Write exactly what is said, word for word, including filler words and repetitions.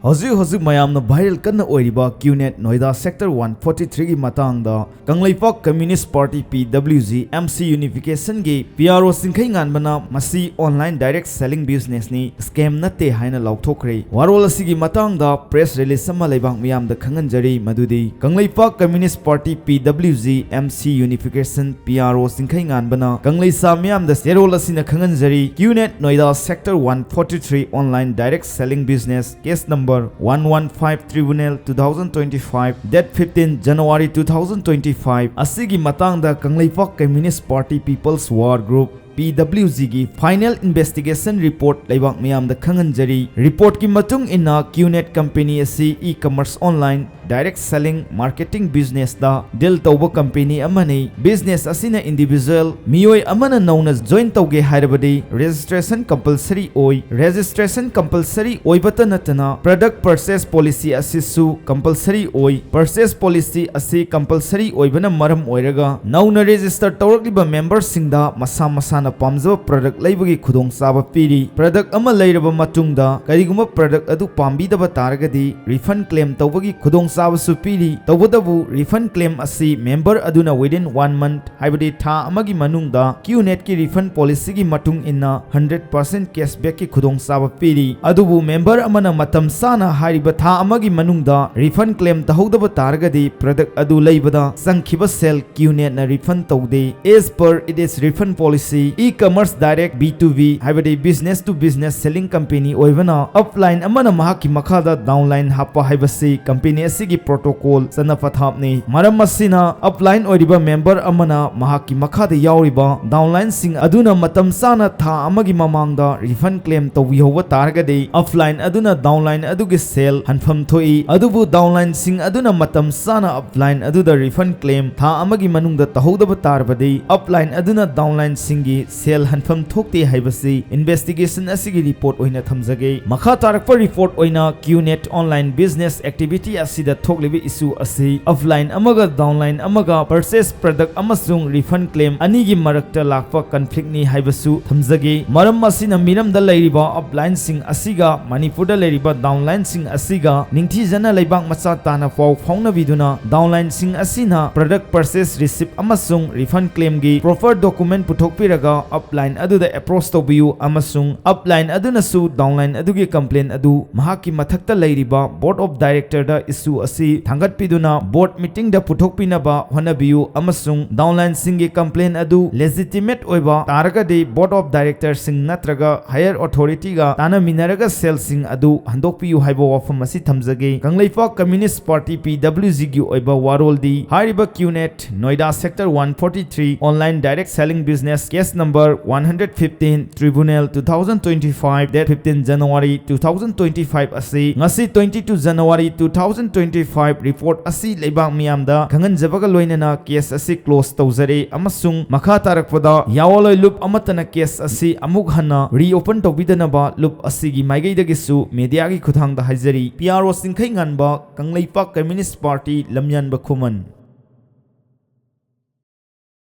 ꯍꯧꯖꯤꯛ ꯍꯧꯖꯤꯛ ꯃꯌꯥꯝꯅ viral ꯀꯟꯅ ꯑꯣꯏꯔꯤꯕ QNet Noida Sector one forty three ꯒꯤ ꯃꯇꯥꯡꯗ Kangleipak Communist Party, P W G, M C Unification ꯒꯤ P R O ꯆꯤꯡꯈꯩ ꯉꯥꯟꯕꯅ ꯃꯁꯤ online direct selling business ꯅꯤ, scam ꯅꯠꯇꯦ ꯍꯥꯏꯅ ꯂꯥꯎꯊꯣꯛꯈ꯭ꯔꯦ꯫ ꯋꯥꯔꯣꯜ ꯑꯁꯤꯒꯤ ꯃꯇꯥꯡꯗ press release ꯑꯃ ꯂꯩꯕꯥꯛ ꯃꯤꯌꯥꯝꯗ ꯈꯪꯍꯟꯖꯔꯤ, ꯃꯗꯨꯗꯤ Kangleipak Communist Party, P W G, M C Unification, P R O ꯆꯤꯡꯈꯩ ꯉꯥꯟꯕꯅ ꯀꯪꯂꯩꯁꯥ ꯃꯤꯌꯥꯝꯗ ꯆꯦꯔꯣꯜ ꯑꯁꯤꯅ ꯈꯪꯍꯟꯖꯔꯤ꯫ QNet Noida Sector one forty three online direct selling business, case number one one five, Tribunal, two thousand twenty-five, date fifteen January two thousand twenty-five ꯑꯁꯤꯒꯤ ꯃꯇꯥꯡꯗ Kangleipak Communist Party People's War Group, P W G ꯒꯤ final investigation report ꯂꯩꯕꯥꯛ ꯃꯤꯌꯥꯝꯗ ꯈꯪꯍꯟꯖꯔꯤ꯫ Report ꯀꯤ ꯃꯇꯨꯡ ꯏꯟꯅ, QNet company ꯑꯁꯤ e-commerce, online direct selling, marketing business ꯇ deal ꯇꯧꯕ company ꯑꯃꯅꯤ꯫ Business ꯑꯁꯤꯅ individual ꯃꯤꯑꯣꯏ ꯑꯃꯅ ꯅꯧꯅ join ꯇꯧꯒꯦ ꯍꯥꯏꯔꯕꯗꯤ registration compulsory ꯑꯣꯏ꯫ Registration compulsory ꯑꯣꯏꯕꯇ ꯅꯠꯇꯅ, product purchase policy ꯑꯁꯤꯁꯨ compulsory ꯑꯣꯏ꯫ Purchase policy ꯑꯁꯤ compulsory ꯑꯣꯏꯕꯅ ꯃꯔꯝ ꯑꯣꯏꯔꯒ, ꯅꯧꯅ register ꯇꯧꯔꯛꯂꯤꯕ member ꯁꯤꯡꯗ ꯃꯁꯥ ꯃꯁꯥꯅ ꯄꯥꯝꯖꯕ product ꯂꯩꯕꯒꯤ ꯈꯨꯗꯣꯡꯆꯥꯕ ꯄꯤꯔꯤ꯫ Product ꯑꯃ ꯂꯩꯔꯕ ꯃꯇꯨꯡꯗ ꯀꯔꯤꯒꯨꯝꯕ product ꯑꯗꯨ ꯄꯥꯝꯕꯤꯗꯕ ꯇꯥꯔꯒꯗꯤ, refund claim ꯇꯧꯕꯒꯤ ꯈꯨꯗꯣꯡꯆꯥꯕꯁꯨ ꯄꯤꯔꯤ꯫ ꯇꯧꯕꯇꯕꯨ, refund claim ꯑꯁꯤ member ꯑꯗꯨꯅ within one month, ꯍꯥꯏꯕꯗꯤ ꯊꯥ ꯑꯃꯒꯤ ꯃꯅꯨꯡꯗ, QNet ꯀꯤ refund policy ꯒꯤ ꯃꯇꯨꯡ ꯏꯟꯅ hundred percent cashback ꯀꯤ ꯈꯨꯗꯣꯡꯆꯥꯕ ꯄꯤꯔꯤ꯫ ꯑꯗꯨꯕꯨ member ꯑꯃꯅ ꯃꯇꯝ ꯆꯥꯅ ꯍꯥꯏꯔꯤꯕ ꯊꯥ ꯑꯃꯒꯤ ꯃꯅꯨꯡꯗ refund claim ꯇꯧꯍꯧꯗꯕ ꯇꯥꯔꯒꯗꯤ, product ꯑꯗꯨ ꯂꯩꯕꯗ ꯆꯪꯈꯤꯕ ꯁꯦꯜ QNet ꯅ refund ꯇꯧꯗꯦ꯫ As per its refund policy, e-commerce direct, B two B, ꯍꯥꯏꯕꯗꯤ business to business selling company ꯑꯣꯏꯕꯅ, upline ꯑꯃꯅ ꯃꯍꯥꯛꯀꯤ ꯃꯈꯥꯗ downline ꯍꯥꯞꯄ ꯍꯥꯏꯕꯁꯤ company ꯑꯁꯤꯒꯤ protocol, ꯆꯠꯅ ꯄꯊꯥꯞꯅꯤ꯫ ꯃꯔꯝ ꯑꯁꯤꯅ, upline ꯑꯣꯏꯔꯤꯕ member ꯑꯃꯅ ꯃꯍꯥꯛꯀꯤ ꯃꯈꯥꯗ ꯌꯥꯎꯔꯤꯕ downline ꯁꯤꯡ ꯑꯗꯨꯅ ꯃꯇꯝ ꯆꯥꯅ ꯊꯥ ꯑꯃꯒꯤ ꯃꯃꯥꯡꯗ refund claim ꯇꯧꯕꯤꯍꯧꯕ ꯇꯥꯔꯒꯗꯤ, upline ꯑꯗꯨꯅ downline ꯑꯗꯨꯒꯤ ꯁꯦꯜ ꯍꯟꯐꯝ ꯊꯣꯛꯏ꯫ ꯑꯗꯨꯕꯨ downline ꯁꯤꯡ ꯑꯗꯨꯅ ꯃꯇꯝ ꯆꯥꯅ upline ꯑꯗꯨꯗ refund claim ꯊꯥ ꯑꯃꯒꯤ ꯃꯅꯨꯡꯗ ꯇꯧꯍꯧꯗꯕ ꯇꯥꯔꯕꯗꯤ, upline ꯑꯗꯨꯅ downline ꯁꯤꯡꯒꯤ ꯁꯦꯜ ꯍꯟꯐꯝ ꯊꯣꯛꯇꯦ ꯍꯥꯏꯕꯁꯤ ꯏꯟꯚꯦꯁꯇꯤꯒꯦꯁꯟ ꯑꯁꯤꯒꯤ ꯔꯤꯄꯣꯔꯠ ꯑꯣꯏꯅ ꯊꯝꯖꯒꯦ꯫ ꯃꯈꯥ ꯇꯥꯔꯛꯄ ꯔꯤꯄꯣꯔꯠ ꯑꯣꯏꯅ QNet online business activity ꯑꯁꯤꯗ ꯊꯣꯛꯂꯤꯕ ꯏꯁꯨ ꯑꯁꯤ ꯑꯞꯂꯥꯏꯟ ꯑꯃꯒ ꯗꯥꯎꯟꯂꯥꯏꯟ ꯑꯃꯒ ꯄꯔꯆꯦꯁ ꯄ꯭ꯔꯗꯛ ꯑꯃꯁꯨꯡ ꯔꯤꯐꯟ ꯀ꯭ꯂꯦꯝ ꯑꯅꯤꯒꯤ ꯃꯔꯛꯇ ꯂꯥꯛꯄ ꯀꯟꯐ꯭ꯂꯤꯛꯅꯤ ꯍꯥꯏꯕꯁꯨ ꯊꯝꯖꯒꯦ꯫ ꯃꯔꯝ ꯑꯁꯤꯅ ꯃꯤꯔꯝꯗ ꯂꯩꯔꯤꯕ ꯑꯞꯂꯥꯏꯟꯁꯤꯡ ꯑꯁꯤꯒ ꯃꯅꯤꯄꯨꯔꯗ ꯂꯩꯔꯤꯕ ꯗꯥꯎꯟꯂꯥꯏꯟꯁꯤꯡ ꯑꯁꯤꯒ ꯅꯤꯡꯊꯤꯖꯅ ꯂꯩꯕꯥꯛ ꯃꯆꯥ ꯇꯥꯅ ꯄꯥꯎ ꯐꯥꯎꯅꯕꯤꯗꯨꯅ ꯗꯥꯎꯟꯂꯥꯏꯟꯁꯤꯡ ꯑꯁꯤꯅ ꯄ꯭ꯔꯗꯛ ꯄꯔꯆꯦꯁ ꯔꯤꯁꯤꯞ ꯑꯃꯁꯨꯡ ꯔꯤꯐꯟ ꯀ꯭ꯂꯦꯝꯒꯤ ꯄ꯭ꯔꯣꯄꯔ ꯗꯣꯀꯨꯃꯦꯟ ꯄꯨꯊꯣꯛꯄꯤꯔꯒ ꯑꯞꯂꯥꯏꯟ ꯑꯗꯨꯗ ꯑꯦꯄ꯭ꯔꯣꯁ ꯇꯧꯕꯤꯌꯨ ꯑꯃꯁꯨꯡ ꯑꯞꯂꯥꯏꯟ ꯑꯗꯨꯅꯁꯨ ꯗꯥꯎꯟꯂꯥꯏꯟ ꯑꯗꯨꯒꯤ ꯀꯝꯄ꯭ꯂꯦꯟ ꯑꯗꯨ ꯃꯍꯥꯛꯀꯤ ꯃꯊꯛꯇ ꯂꯩꯔꯤꯕ ꯕꯣꯔꯗ ꯑꯣꯐ ꯗꯥꯏꯔꯦꯛꯇꯔꯗ ꯏꯁꯨ ꯑꯁꯤ ꯊꯥꯡꯒꯠꯄꯤꯗꯨꯅ ꯕꯣꯔꯗ ꯃꯤꯇꯤꯡꯗ ꯄꯨꯊꯣꯛꯄꯤꯅꯕ ꯍꯣꯠꯅꯕꯤꯌꯨ ꯑꯃꯁꯨꯡ ꯗꯥꯎꯟꯂꯥꯏꯟꯁꯤꯡꯒꯤ ꯀꯝꯄ꯭ꯂꯦꯟ ꯑꯗꯨ ꯂꯦꯖꯤꯇꯤꯃꯦꯠ ꯑꯣꯏꯕ ꯇꯥꯔꯒꯗꯤ ꯕꯣꯔꯗ ꯑꯣꯐ ꯗꯥꯏꯔꯦꯛꯇꯔꯁꯤꯡ ꯅꯠꯇ꯭ꯔꯒ ꯍꯥꯌꯔ ꯑꯣꯊꯣꯔꯤꯇꯤꯒ ꯇꯥꯟꯅꯃꯤꯟꯅꯔꯒ ꯁꯦꯜꯁꯤꯡ ꯑꯗꯨ ꯍꯟꯗꯣꯛꯄꯤꯌꯨ ꯍꯥꯏꯕ ꯋꯥꯐꯝ ꯑꯁꯤ ꯊꯝꯖꯒꯦ꯫ ꯀꯪꯂꯩꯄꯥꯛ ꯀꯝꯌꯨꯅꯤꯁ꯭ꯠ ꯄꯥꯔꯇꯤ, PWGꯒꯤ ꯑꯣꯏꯕ ꯋꯥꯔꯣꯜꯗꯤ ꯍꯥꯏꯔꯤꯕ QNet Noida Sector one forty three online direct selling business case number one hundred fifteen, tribunal two thousand twenty-five, date fifteen January two thousand twenty-five ꯑꯁꯤ ꯉꯁꯤ twenty-two January two thousand twenty-five report ꯑꯁꯤ ꯂꯩꯕꯥꯛ ꯃꯤꯌꯥꯝꯗ ꯈꯪꯍꯟꯖꯕꯒ ꯂꯣꯏꯅꯅ case ꯑꯁꯤ close ꯇꯧꯖꯔꯦ ꯑꯃꯁꯨꯡ ꯃꯈꯥ ꯇꯥꯔꯛꯄꯗ ꯌꯥꯑꯣꯟꯂꯣꯏ ꯂꯨꯞ ꯑꯃꯠꯇꯅ ꯀꯦꯁ ꯑꯁꯤ ꯑꯃꯨꯛ ꯍꯟꯅ ꯔꯤꯑꯣꯄꯟ ꯇꯧꯕꯤꯗꯅꯕ ꯂꯨꯞ ꯑꯁꯤꯒꯤ ꯃꯥꯏꯀꯩꯗꯒꯤꯁꯨ ꯃꯦꯗꯤꯌꯥꯒꯤ ꯈꯨꯠꯊꯥꯡꯗ ꯍꯥꯏꯖꯔꯤ꯫ PRO ꯆꯤꯡꯈꯩ ꯉꯥꯟꯕ, ꯀꯪꯂꯩꯄꯥꯛ ꯀꯝꯌꯨꯅꯤꯁ꯭ꯠ ꯄꯥꯔꯇꯤ, ꯂꯝꯌꯥꯟꯕ ꯈꯨꯃꯟ꯫